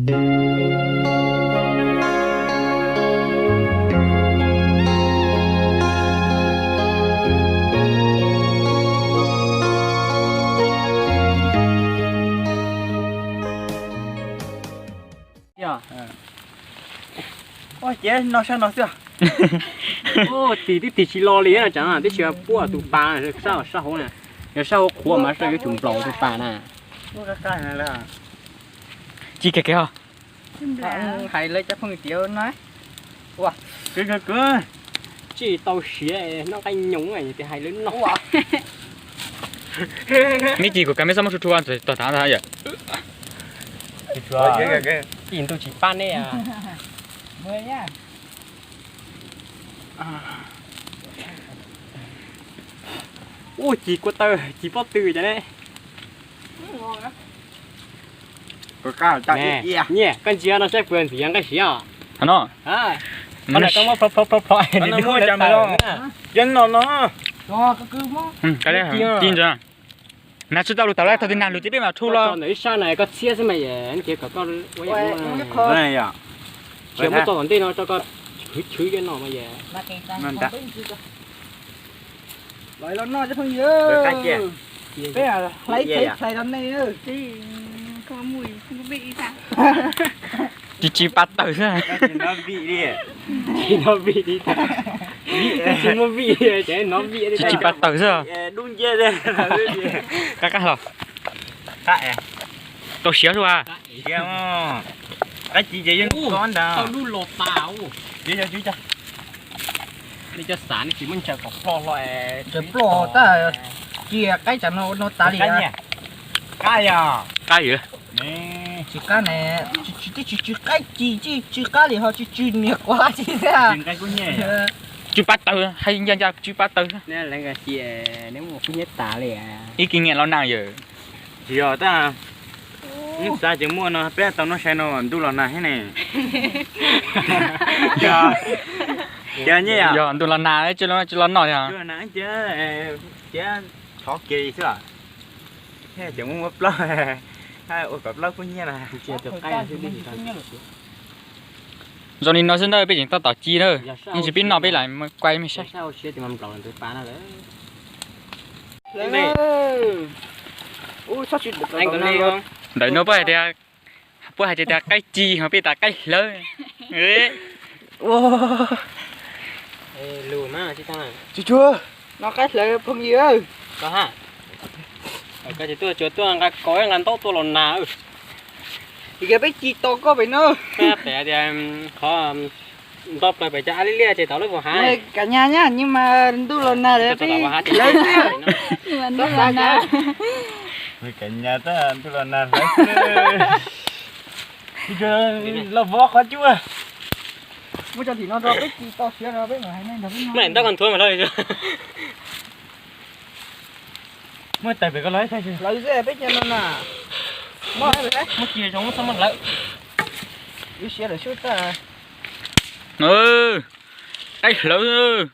Ces no sab no xwb. Tim twb tim tsis lo li no, tsam twb tsis puab tus pas sab, sab hauv na. Yog sab hauv qhuav mas sab yuav tsum nplaum tus pas na. Ci kag kiag os. Hais lawv cov phooj ywg tias no, ua, tsis tau siav noj qaib nyoos tias hais lawv no. Neb ci kuv kav meb xob muab rhu rhu tog tav ntag yom. Ci ntuj tsis pab neb. Ua ci kua taw ci pob tw cov ne. Nyiaj, koj ntsia no saib puas ntxiv nqaij siav os. Qhov no. Qhov no koj muab plho plho plho plho. Ci ntawd. Nag tsis tau lus tau lawm, thaum twg nag lus ces peb mam rhu los. Ntawm ib sab na koj txhiab xwb mas yom, ces kom koj ua yam no. Tsis muab tso tom ntej no rau koj chwv chwv cov no mas yom. Los los noj cov phooj ywg. Peb hlais ib txhais hlais rau nej. Tsis tsis pa tawg xwb. Tsis muaj vij li, tsis muaj vij li, ces hnov vij li. Tsis tsis pa tawg xwb. Qab qab los. Tau siav xwb a. Qaib ci ces yeej ko ntag. Tau lub los tas. Nej cov xav nej tsis muab ntsaws kom ploj hlo. Tsaws ploj tag, cia qaib tsam no no tas li. Qab yog. Qab yog. Tsis qab ne, tsis tsis qaib ci, tsis qab li ho tsis tsw niam quav ci thiab. Tsw pa tawg, hais ncaj ncaj tsw pa tawg. Neb muaj kub hnyiab tas li. Ib kis nyiam los nag yawm. Tsis yog tab, xav ces muaj no peb tau noj sai no ntuj los nag thiab ne. Yog ntuj los nag tsis los noj thiab. Ces thov kiag xwb. Ces muab muab plaub, ua kom plaub kub hnyiab na. Zoo li no xwb na, peb tseem tab tom ci na. Yeej tsis pib noj peb lam kuaj mej saib. Ntawm no puab hais tias, puab hais tias qaib ci ho peb tas qaib hlawv. Tsis tshua, no qaib hlawv phooj ywg. Koj ces tuaj tsuas tuaj nqa kov nqa ntaub tuaj los nag. Yog peb ci tau koj pem no. Peb tias qhov nto plaws pem cov av liab liab ces tau lub vos hav. Kav nyas nyas, ntuj los nag lawm peb hlawv xwb. Kav nyas tab, ntuj los nag hlawv xwb. Los vov qhov cub. Muab cov tim no rau peb ci tau siav rau peb mam hais neeg nrog peb noj. Muab tais pem ko los hlawv xwb peb ci no na. Muab ci zoo muab txhob muab hlawv. Lub siav lawm xwb tab. Qaib hlawv.